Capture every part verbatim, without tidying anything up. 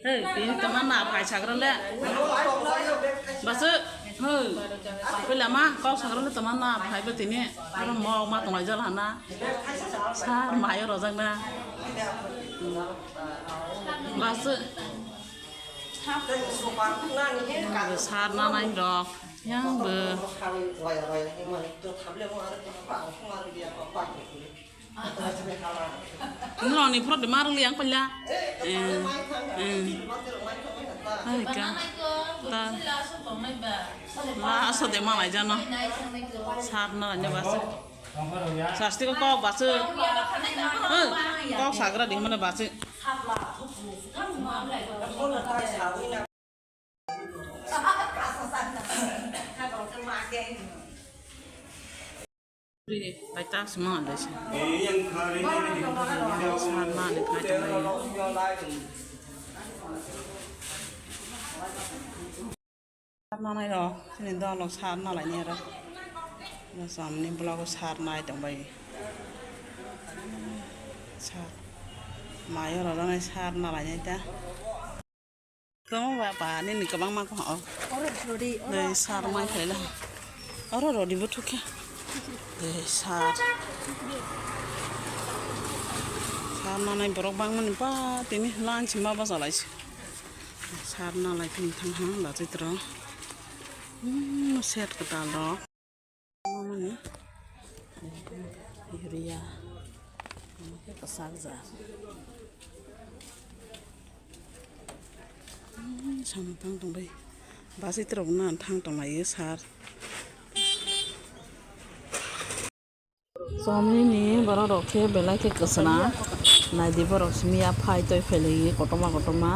Hey, tini tama na phai sagra le. Basu, hey. Pila ma kok sagra le tama na phai ba tini. Aro mo ma tonglai jal hana. Sar mayo rojak na. Basu. Sar na nai rok. Yang be. Nroni phro de marung liang pala. Eh, eh. Hai ka. Ta. La aso de malai jano. Sar na ne basu. Sasti ko kok basu. Hei, kok sagra di mana basu. Bai ta sima le se. Sar ma le phai ta le. Sar na nai ro, sini dolo sar na lai ni ro. Samni blogo sar nai tong bai. Sar. Mayo ro nai sar na lai ni ta. Tamo ba, ba, nini kwbangma kho, oh. Oro rori, oro. Dei, sar mai khaila. Oro rori bo thukya. Dei, sar. Sar nanai borok bangmani ba, tini lunch ma ba jalai se. Sar nalai tini thang ha, la chitro. Hmm, set kwtal rok. Mamani urea kwchak jak. Samung tang tong bai. Bus itrok na thang tong lai sir. Chomni ni borok rok khe belai khe kwchwna. Naidi borok miya phai toi phailai kotorma kotorma.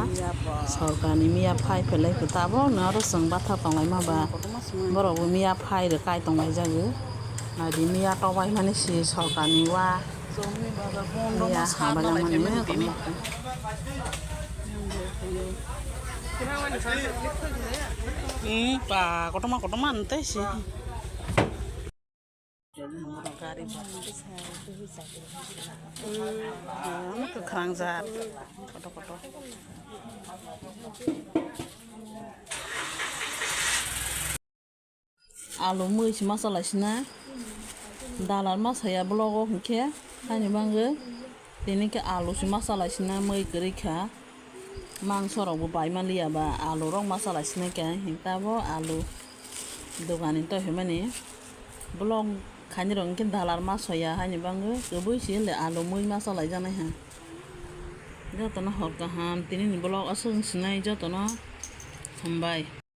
Sorkar ni miya phai phailai khe tabok no aro chwng bathak tong lai ma ba. Borok bo miya phai rwkai tong lai jago. Naidi miya tobai mani si sorkar ni wa. Miya habai mani. Hmm, ba kotorma kotorma tei si. Gari. Hmm, kwkhwrang jat. Kotor kotor. Alu mui se masa lai sina. Dalar masa ya blogo hinkhe. Hani bangwi. Tini khe alu se masa lai sina mui kwrwi kha. Mangso rok bo bai man liya ba alu rok masa lai sina khe. Hinkhe abo alu dogan ni toi hwnmani. Blog khainai rok hinkhe dalar masa ya hani bangwi. Kwbwi se le alu mui masa lai janai ha. Jotono hor kaham tini ni blog aswk wng sinai jotono hambai.